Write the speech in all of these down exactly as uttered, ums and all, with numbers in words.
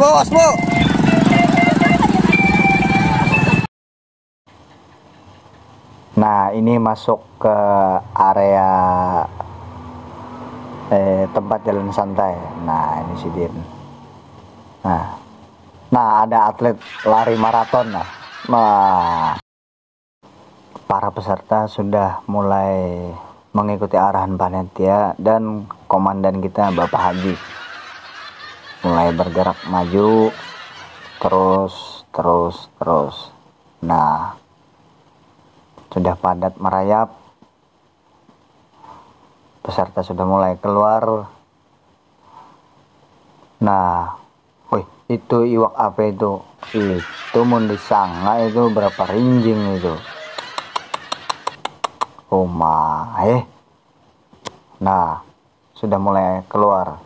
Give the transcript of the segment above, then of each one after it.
Bos, Bu. Nah, ini masuk ke area, eh, tempat jalan santai. Nah, ini sidin. Nah. Nah, ada atlet lari maraton. Nah. Nah, para peserta sudah mulai mengikuti arahan panitia dan komandan kita, Bapak Haji. Mulai bergerak maju, terus, terus, terus. Nah, sudah padat merayap, peserta sudah mulai keluar. Nah, wih, itu iwak apa itu? Itu mun disanga itu berapa rinjing itu? Uma, eh. Nah, sudah mulai keluar.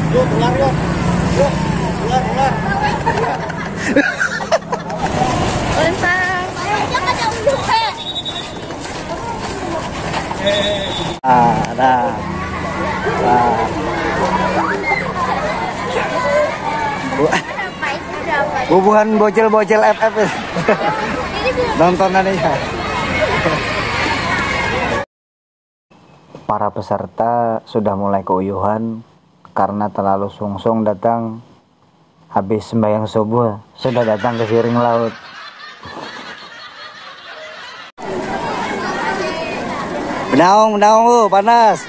Yuk, keluar, yuk. Yuk, keluar, keluar. Ah, nah. Nah. Bu- Bubuhan bocil-bocil F F. Nontonan ya. Para peserta sudah mulai keuyuhan karena terlalu sungsung datang habis sembahyang subuh, sudah datang ke Siring Laut. Benaung, benaung, uh, panas.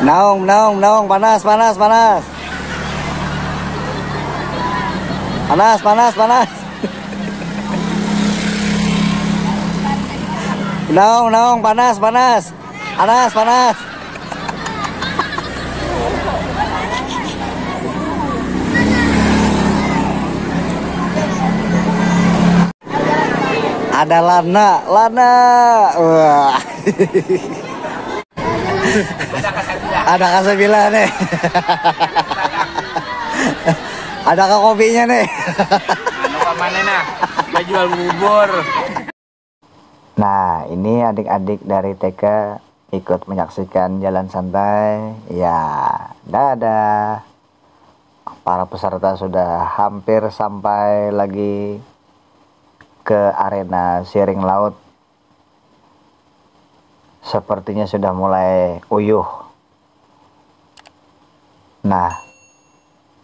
Benaung, benaung, benaung, panas, panas, panas. Panas, panas, panas. Naung, naung, panas, panas. Panas, panas. Ada Lana, Lana. Wah. Ada kasabila nih. Ada ka kopinya nih. Anu ka mana nah? Kita jual bubur. Nah, ini adik-adik dari T K ikut menyaksikan jalan santai. Ya, dadah. Para peserta sudah hampir sampai lagi ke arena Siring Laut. Sepertinya sudah mulai uyuh. Nah,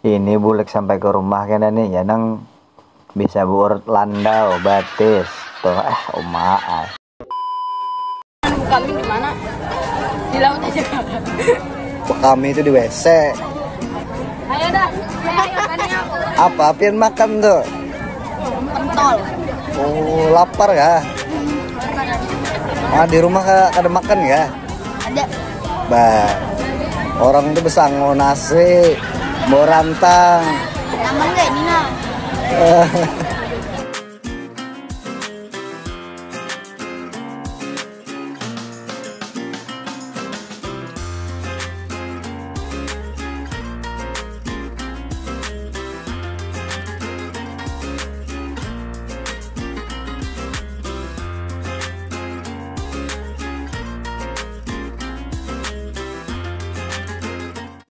ini bulik sampai ke rumah kena nih, ya nang bisa buurut landau, batis. Tuh, eh, uma ai. Kami di mana? Di laut aja. Kami itu di W C. Ayo dah. Ayo, ayo, tanya aku. Apa pian makan tuh? Pentol. Oh, lapar ya? Ah, di rumah ka-, kada makan ya? Ada. Bah, orang tuh besangu nasi, mau rantang. Aman gak ini nah?